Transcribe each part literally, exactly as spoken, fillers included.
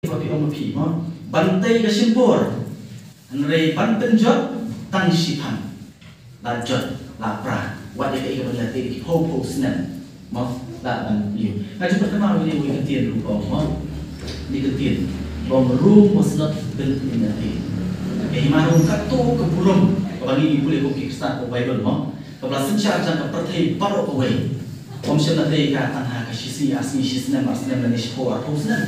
Phi ong ma phi mo, ban tei ka shim por, hynrei ban pynjot tang shipang. La jot, la pra, wat ïa kaei kaban ïa tei ki phew phew snem mo, la ban ïoh. Nga ju pyrkhat ma ïa uwei u ktien ruh mo, ne ktien, long Rome was not built in a day. Ka hima Rome, kato ka burom kaba ngi pule kum ki Khristan, ka Baibl mo, kaba la synshar jong ka pyrthei baroh kawei. Ym shym la tei ka tang ha ka shi sngi, ar sngi, shi snem, ar snem, lane shiphew, ar phew snem.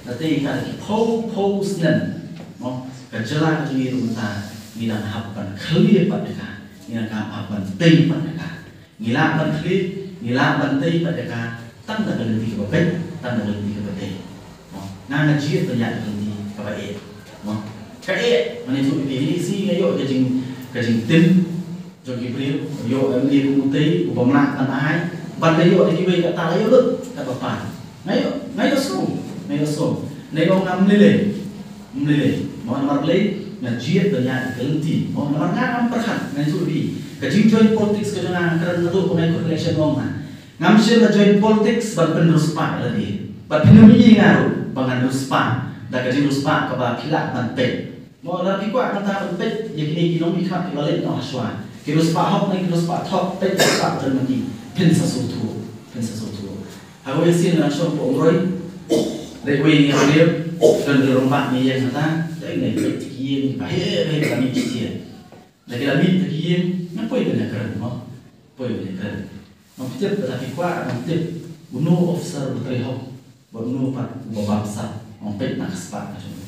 La tei ka ki phew phew snem mo. Ka jylla ka jong ngi ruh mynta ngi dang hap ban khlieh pat ïa ka, ngi dang hap ban tei pat ïa ka. Ngi lah ban khlieh, ngi lah ban tei pat ïa ka, tang da ka lynti kaba beit, tang da ka lynti kaba tei mo. Nga nga jied ban ïaid da ka lynti kaba eh mo. Ka eh, mane tu ïa phi, ine i sngi nga ïoh ka jing, ka jingtim jong ki briew, ïoh em, ïa u tei u bym lah ban ai, ban da ïoh da kiwei, kata la ïoh lut katba pan. Nga ïoh, nga ïoh sngew, nga ïoh sngew. Nga ïoh, ngam lei lei, ngam lei lei mo, namar balei? Nga jied ban ïaid da ka lynti mo, namar nga ngam pyrkhat, nga ïathuh ïa phi, ka jingjoin politics ka jong nga, nga kren naduh ba nga ïakut election, ong nga, ngam shym la join politics ban pynriewspah ïa lade. Bad phin ym ïohi nga ruh ba ngan riewspah da ka jingriewspah kaba phi lah ban peit. Mo, lada phi kwah nangta ban peit ïa kine ki nongmihkhmat kiba la leit noh ha shuwa, ki riewspah hok ne ki riewspah thok, peit riewspah ba don ma ki, phin sa sngewthuh, phin sa sngewthuh. Ha kawei ka sien nga dang shong hapoh Umroi, dei uwei na ki briew, don briew rangbah ne ïeng hangta, dei ne peit ki ïing ba heh ba heh ba la mih shisha. Da ki la mih da ki ïing, nga poi ban ïakren mo, poi ban ïakren. Ngam tip, lada phi kwah ngam tip uno u officer uba trei hok bad uno pat uba bamsap, ngam peit na ka spah ka jong u.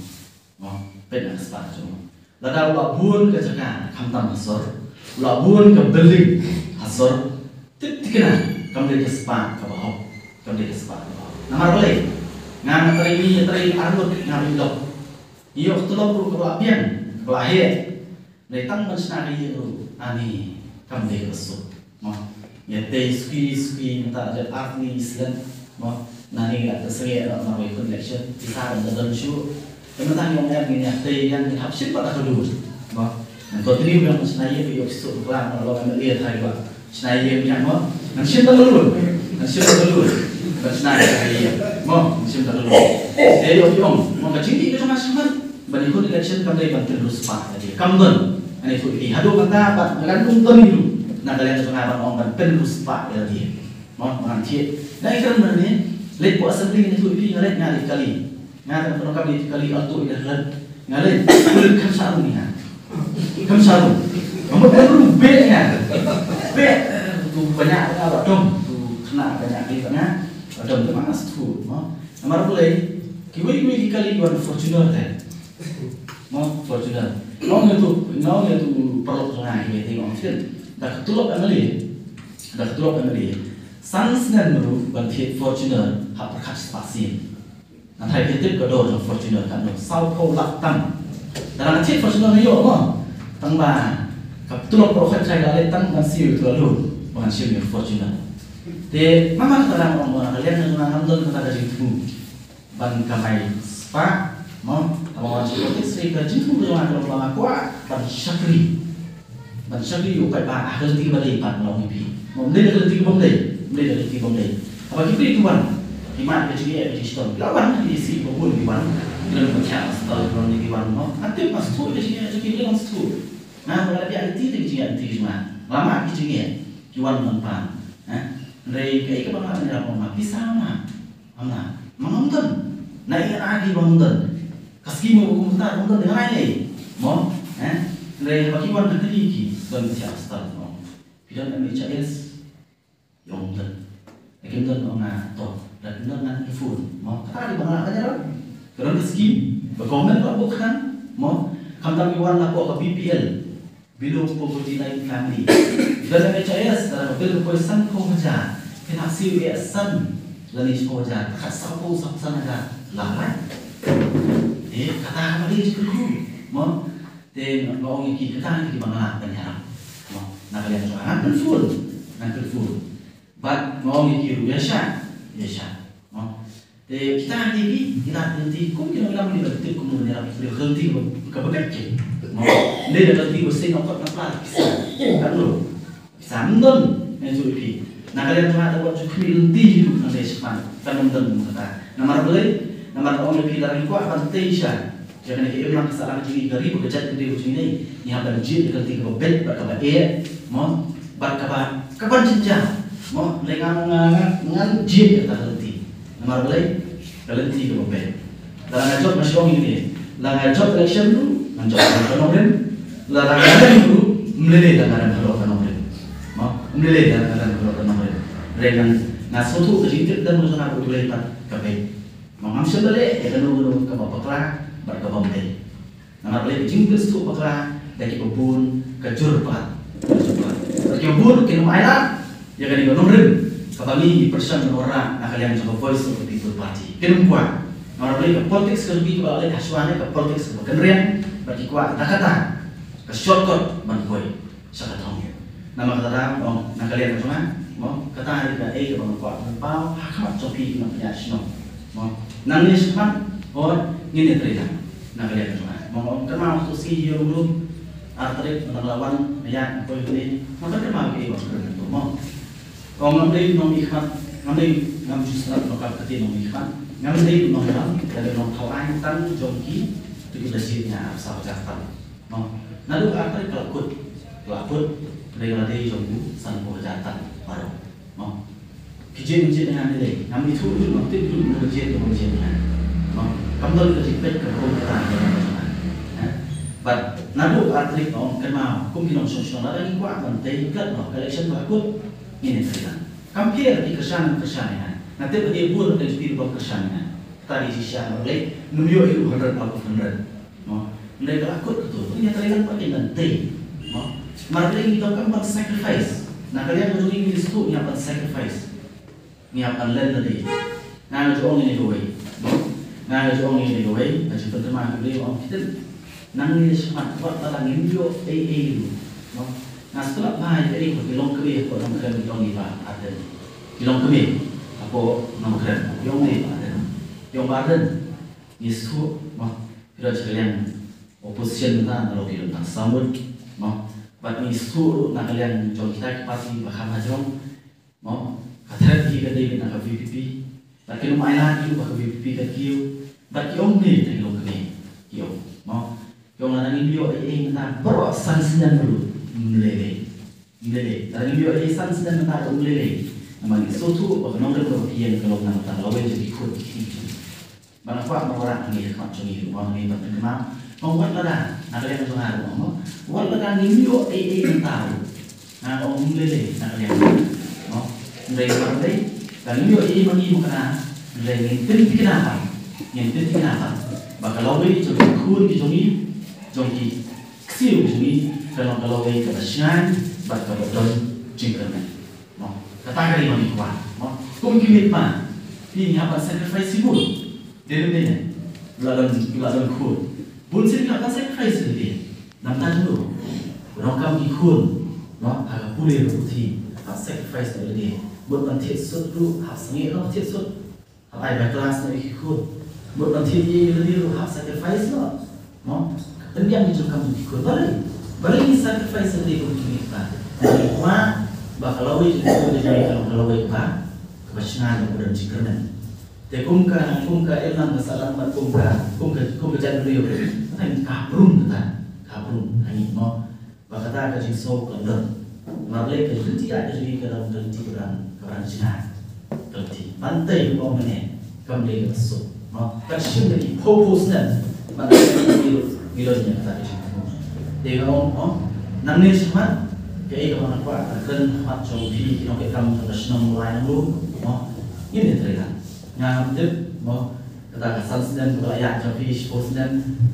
Mo, peit na ka spah ka jong u. Lada u la bun ka jaka khamtam ha sor, u la bun ka building ha sor, tip thikna kam dei ka spah kaba hok, kam dei ka spah kaba hok. Namar balei? Nga nga trei, ngi trei arngut, nga bym ïoh. Ngi ïoh ka tulop ruh kaba la biang, kaba la heh. Dei tang ban shna ka ïing ruh ani kam dei kaba suk. Mo, ïa tei suki suki mynta jan artni island. Mo, nani la ta sngewthuh noh marwei connection, pisa ban da don shuh. Te mynta ngi ong ïa ngi ïa tei ïa ngi hap shim pat da ka lun. Mo, ngan continue ban shna ïa ka ïoh suk klam na long M L A thai ba. Shna ïing ïa mo. Ngan shim da ka lun. Ngan shim da ka lun. Ngan shna ïa ka ïing. Mo, ngan shim da ka lun. Te ïoh ki ong. Mo, ka jingdih ka jong nga shakhmat ban ïakut election kam dei ban pynriewspah ïa lade. Kam don. Ngan ïathuh ïa ki haduh mynta bad ngan ym don ïa u na ka liang ka jong nga ban ong ban pynriewspah ïa lade. Mo, ngan thied. Ngan ïakren mynne. Leit hapoh assembly ngan ïathuh ïa ki, nga leit, nga leit kali. Nga tang pyndonkam ïa ki kali alto ïa ka leit. Nga leit, pule kham sha rung ïa nga. Kham sha rung. Nga mut kham rung, beh ïa nga. Beh, tu ba ñiah nga ba dom, tu khynnah ba ñiah kali ba nga ba dom, te ma nga sngewthuh mo. Namar balei? Kiwei kiwei ki kali ki wan Fortuner te. Mo, Fortuner. Nga ong ïa tu, nga ong ïa tu paralok jong nga kiwei te, nga ong sien, da ka tulop M L A, da ka tulop M L A, san snem ruh ban thied Fortuner ha pyrkhat spah sien. Nga tharai phi tip ka dor jong Fortuner katno, sawphew lak tam. Lada nga thied Fortuner nga ïoh mo. Tang ba ka tulop baroh khat trai la leit tang ban siew ïa ka loan ba ngan shim ïa ka Fortuner. Te namar kata nga ong ba na ka liang jong nga ngam don kata ka jingthmu ban kamai spah mo. Haba nga wan sha politics, ka jingthmu jong nga ka long ba nga kwah ban shakri. Ban shakri ïa u paidbah ha ka lynti kaba dei pat, nga ong ïa phi. Mo, ym dei da ka lynti kaba ym dei, ym dei da ka lynti kaba ym dei. Haba ki briew ki wan, ki mad ka jingeh ka jingshitom, ki la wan, ki ïasih ba bun ki wan. Ki don ba thiah hospital, ki don ki wan mo. Nga tip, nga sngewthuh ka jingeh jong ki, ki long sngewthuh. Nga ba nga la biang lynti da ka jingeh lynti ka jong nga. Nga la mad ka jingeh, ki wan ban pan. Ha? Hynrei kaei kaba nga la ban ïarap, nga pisa nga. Ym na, ma ngam don. Na ïa ki ba ngam don. Ka skim ba kum ta ngam don, nga lai lei. Mo, eh? Hynrei haba ki wan ha kali ki don ki hospital mo. Ki don M H I S. Ïa ngam don. Da kim don, ong nga to. Da kim don ngan phone. Mo, kata ki ba nga la ban ïarap. Ka don ka skim ba government ba buh khnang. Mo, khamtam ki wan na pdeng ka B P L. Below poverty line family. Don M H I S, lada ka bill ka poi sanphew hajar, phin hap siew ïa san lane shiphew hajar, khat sawphew, sawphew san hajar. Lah, right? Eh, kata ka dei jingkyrkhu. Mo, te nga ong ïa ki, kata ki ba nga lah ban ïarap. Mo, na ka liang jong nga, ngan pynphone, ngan pynphone. Bad nga ong ïa ki ruh, ïa shah, ïa shah. Mo, te kita ki, ki, kita ki lynti, kum ki nongïalam ki ba tip kumno ban ïarap ïa ki lynti kaba, kaba beit ki. Mo, ym dei da ka lynti ba seng, nga kot na pla, pisa. Katno? Pisa ym don, nga ïathuh ïa phi. Na ka liang jong nga, da wat ju khmih lynti hi ruh, nang dei shakhmat. Kan ym don kumta. Namar balei? Namar ong ïa phi, lada ngi kwah ban tei sha ïa kane ka imlang ka sahlang jong ngi, ka ri bad ka jaitbynriew jong ngi, ngi hap ban jied ïa ka lynti kaba beit bad kaba eh, mo, bad kaba, kaban jynjar, mo, lei nga, nga, nga, ngan jied ïa ka lynti. Namar balei? Ka lynti kaba beit. Lada nga jop, nga shu ong ïa kane, lada nga jop election ruh ngan jop halor ka nongrim. Lada nga rem ruh, ym lei lei lada nga rem halor ka nongrim, mo, ym lei lei lada nga rem halor ka nongrim. Hynrei nga sngewthuh ka jingtip dem ka jong nga ka U Blei pat ka beit. Mo, ngam shym la leh ïa kano kano kaba bakla bad kaba ym dei. Namar balei? Ka jingpynsngewthuh bakla da kiba bun ka jur palat, ka jur palat. Bad kiba bun kin ym ailad ïa kane ka nongrim kaba ngi, ngi pyrshang ban wanrah na ka liang jong ka Voice of the People Party. Kin ym kwah. Namar balei? Ka politics ka jong ki kaba la leit ha shuwa ne ka politics kaba kynriang, bad ki kwah da kata ka shortcut ban poi sha ka thong. Namar kata, mo, na ka liang ka jong nga, mo, kata hi kaei kaba nga kwah ban pynpaw ha khmat jong phi ki nongpynïaid shnong. Mo, nangne shakhmat, hooid, ngin ïatreilang na ka liang ka jong nga. Mo, kynmaw, to sngi hi ïa u lum, ar tarik, ngan la wan ïaid poi hangne. Mo, kynmaw kaei ba nga kren hangto, mo. Ong, ngam dei nongmihkhmat, ngam dei, ngam ju sngap nongkap kti nongmihkhmat, ngam dei nongïalam, ngam dei nongthaw aiñ tang jong kito kiba la jied ïa nga arphew saw hajar tam. Mo, naduh ka ar tarik ka la kut, ka la kut, hynrei ka la dei jong u sanphew hajar tam baroh. Mo, ki jied, jied ïa nga ne lei, ngam ithuh ruh, ngam tip ruh, ngam jied, ngam jied ïa nga. Mo, kam don ka jingpeit ka burom kata ïa nga. Ha? Bad naduh ka ar tarik, mo, kynmaw, kum ki nongshong shnong, lada ngi kwah ban tei, klet noh, ka election ka la kut, ngin ïatreilang. Kam pher ki kyrshan, kyrshan ïa nga. Nga tip ba ki bun ki jingpyni ba kyrshan ïa nga. Kata dei jingshisha, namar balei? Ngim ïoh ïa u hundred out of hundred. Mo, hynrei ka la kut kato, to ngin ïatreilang pat, ngin tei. Mo, namar balei? Ngi donkam ban sacrifice. Na ka liang ka jong ngi, ngi sngewthuh ngi hap ban sacrifice. Ngi hap ban len lade. Nga nga ju ong ïa kawei, mo, nga nga ju ong ïa kawei, nga ju pynthymmai ïa kawei, ong, ki tip, nangne shakhmat, wat lada ngim ïoh ei ei ruh, mo. Nga sngewtynnat bha ïa kaei ba ki longkmie hapoh Nongkrem ki ong ïa i Bah Ardent. Ki longkmie hapoh Nongkrem ki ong ïa i Bah Ardent. Ki ong, Bah Ardent, ngi sngewthuh, mo, phi don sha ka liang opposition mynta, nalor phi don tang saw ngut, mo. Bad ngi sngewthuh ruh na ka liang jong kita ki party ba kham hajrong, mo, ka threat hi ka dei na ka V P P. Bad kin ym ailad hi ruh ba ka V P P ka kiew. Bad ki ong ne, ki longkmie, ki ong, mo, ki ong lada ngim ïoh ei ei mynta baroh san snem ruh, ym lei lei. Ym lei lei. Lada ngim ïoh ei ei san snem mynta ruh, ym lei lei. Namar ngi sngewthuh ba ka nongrim kaba phi ïeng ka long na ka bynta ka lawei jong ki khun ki kti jong ngi. Ba nga kwah ban wanrah hangne ha khmat jong ngi ruh, mo, hangne ban pynkynmaw. Mo, wat lada na ka liang jong nga ruh, mo, wat lada ngim ïoh ei ei mynta ruh, nga ong ym lei lei na ka liang jong nga, mo. Hynrei namar balei? Lada ngim ïoh ei ei ma ngi, mo, kane, hynrei ngin pynthikna pat, ngin pynthikna pat ba ka lawei jong ki khun ki jong ngi, jong ki ksiew ki jong ngi, ka long ka lawei kaba shngaiñ bad kaba don jingkyrmen. Mo, kata ka dei ba ngi kwah, mo. Kum ki miet ma, phi, ngi hap ban sacrifice shibun. Dei ne ym dei ne? La don, la don khun. Bun sien ngi hap ban sacrifice lade. Namar ta jong u, u donkam ki khun, mo, ha ka pule ka puthi, hap sacrifice lade. Mut ban thied sut ruh hap sangeh noh thied sut. Hap ai bai klas noh ïa ki khun. Mut ban thied ïa lade ruh hap sacrifice noh. Mo, pynbiang ïa ki jingkam jong ki khun. Balei? Balei ngin sacrifice lade kum kine kita? Ngi kwah ba ka lawei jong ki khun ka jong ngi ka long ka lawei kaba, kaba shngaiñ bad kaba don jingkyrmen. Te kum ka, kum ka imlang ka sahlang bad kum ka, kum ka, kum ka jaitbynriew, ka hap rum kata, ka hap rum ha ngi, mo. Ba kata ka jingsngew kan don. Namar balei? Ka lynti ka jong ngi ka dang, ka lynti ka dang, ka dang jngai. Ka lynti. Ban tei, ong mynne, kam dei kaba suk, mo. Ka shim da ki phew phew snem ban tei, ngi don ïa kata ka jingthmu. Te nga ong, mo, nangne shakhmat, kaei kaba nga kwah ban kren ha khmat jong phi ki nongtrei kam jong ka shnong Mawlai Nonglum, mo, ngin ïatreilang. Nga ngam tip, mo, kata ka san snem kaba la ïaid jong phi, shiphew snem,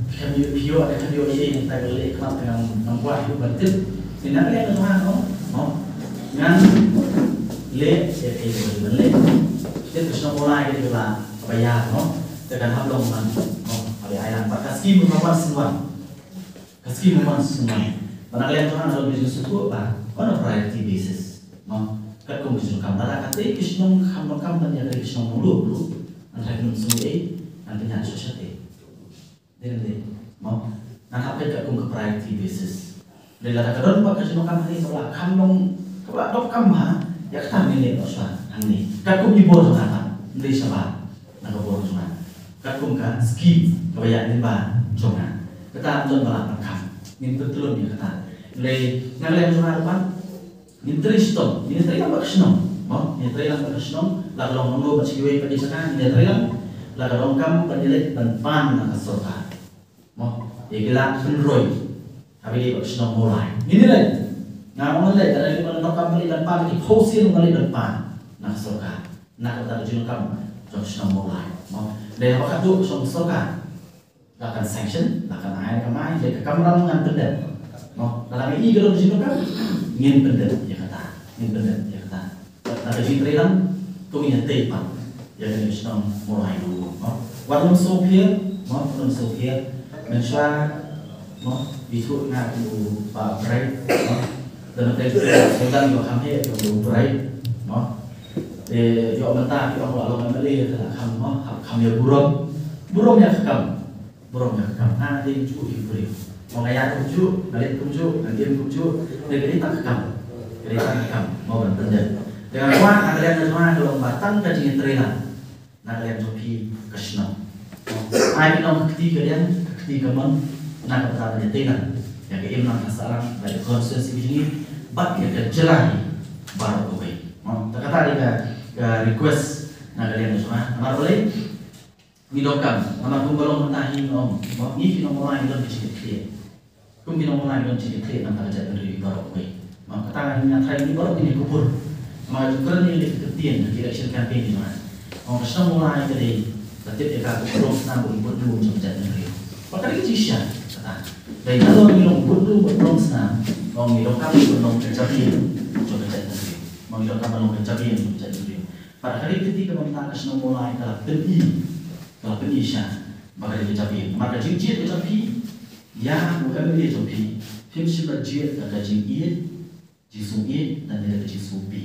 phi khlem ïoh, phi ïoh, phi khlem ïoh ei ei, nangta ka leh khmat, te ngam, ngam kwah ïoh ban tip. Te na ka liang ka jong nga, mo, mo, ngan leh ïa kaei kaba dei ban leh. Te ka shnong Mawlai ka dei kaba, kaba ïar, mo. Te kan hap long ban, mo, kaba ïai lang bad ka skim kaba wan sngewbha. Ka skim wan sngewbha. Bad na ka liang jong nga nga don ka jingsngewthuh ba on a priority basis, mo. Katkum ka jingdonkam, lada katei ka shnong kam donkam ban ïa ka shnong Nonglum ruh, ngan tharai kin ym sngew ei, ngan pynïaid shuh shatei. Dei ne ym dei? Mo, ngan hap peit katkum ka priority basis. Dei lada ka don pat ka jingdonkam hangne kaba la kham long, kaba la donkam bha, ïa kata ngin leh noh shuwa hangne. Katkum ki bor jong nga pat, ym dei shabar na ka bor jong nga. Kum ka skim kaba ïaid lyngba jong nga. Kata ym don ba lah ban kham. Ngin pyntlun ïa kata. Lei, nga lei jong nga ruh pat. Ngin trei shitom, ngin trei lang bad ka shnong. Mo, ngin trei lang bad ka shnong, la ka long nongno bad shi kiwei pat ki jaka, ngin trei lang, la ka long kam ban ïaleit ban pan na ka sorkar. Mo, ïa ki lad pynroi. Haba ïaleit bad ka shnong Mawlai. Ngin ïaleit. Nga ong ngan leit, ka dei ban long kam ban ïaleit ban pan, ki phew sien ban ïaleit ban pan na ka sorkar. Na kata ka jingdonkam jong ka shnong Mawlai. Mo, lei haba ka duh ka shnong sorkar. La kan sanction, la kan ai, la kan ai, dei ka kamram ngan pyndep. Mo, lada ngi i ka long jingdonkam, ngin pyndep ïa kata, ngin pyndep ïa kata. Lada ka jingtrei lang, to ngin ïatei pat ïa kane ka shnong Mawlai ruh, mo. Wat nym sngewphier, mo, wat nym sngewphier. Mynshuwa, mo, ithuh nga kum u Bah Bright, mo. Te na pdeng sngewdang ïoh kham heh kum u Bright, mo. Te ïoh mynta ki ong la long M L A te la kham, mo, kham ïa burom. Burom ïa ka kam. Burom ïa ka kam, nga dei kumjuh hi u briew. Mo, nga ïaid kumjuh, nga leit kumjuh, nga im kumjuh. Dei ka dei tang ka kam. Ka dei tang ka kam, mo, ban pyndep. Te nga kwah na ka liang ka jong nga ka long ba tang ka jingïatreilang na ka liang jong phi ka shnong. Mo, ai phi long ka kti ka liang, ka kti ka mon, na ka bynta ban ïatreilang ïa ka imlang ka sahlang bad ïa ka constituency ka jong ngi bad ïa ka jylla hi baroh kawei. Mo, te kata dei ka, ka request na ka liang ka jong nga. Namar balei? Ngi donkam, namar kum ka long mynta hi nga ong, mo, ngi ki nong Mawlai ngi don ka jingkitkhlieh. Kum ki nong Mawlai ngi don jingkitkhlieh na ka bynta ka jaitbynriew baroh kawei. Mo, kata nga, nga tharai ngi baroh ngi ïakubur. Namar ka jingkren ngi leh ka ktien ha ki election campaign ngi ma. Mo, ka shnong Mawlai ka dei, ka tip ïa ka kum ka dongsnam u bud duh jong ka jaitbynriew. Ba ka dei ka jingshisha kata. Dei na long ngi long u bud duh bad u dongsnam, mo, ngi donkam ban long ka jabieng jong ka jaitbynriew. Mo, ngi donkam ban long ka jabieng jong ka jaitbynriew. Bad ka dei ka kti kaba mynta ka shnong Mawlai ka la pyni, ka la pyni sha ba ka dei ka jabieng. Namar ka jingjied ka jong phi ïa u M L A jong phi, phim shym la jied da ka jingïeit, jingsngewïeit, lane da ka jingsngewbha.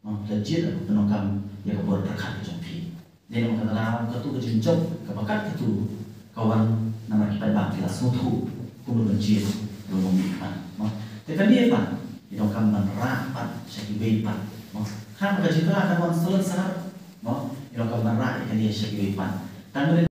Mo, la jied da ka pyndonkam ïa ka bor pyrkhat ka jong phi. Dei namar kata ka daw katu ka jingjop kaba kat katu ka wan namar ki paidbah ki la sngewthuh kumno ban jied ïa u nongmihkhmat. Mo, te kane pat ngi donkam ban rah pat sha kiwei pat. Mo, khnang ba ka jingkylla kan wan slem sar. Mo, ngi donkam ban rah ïa kane sha kiwei pat. Tang ba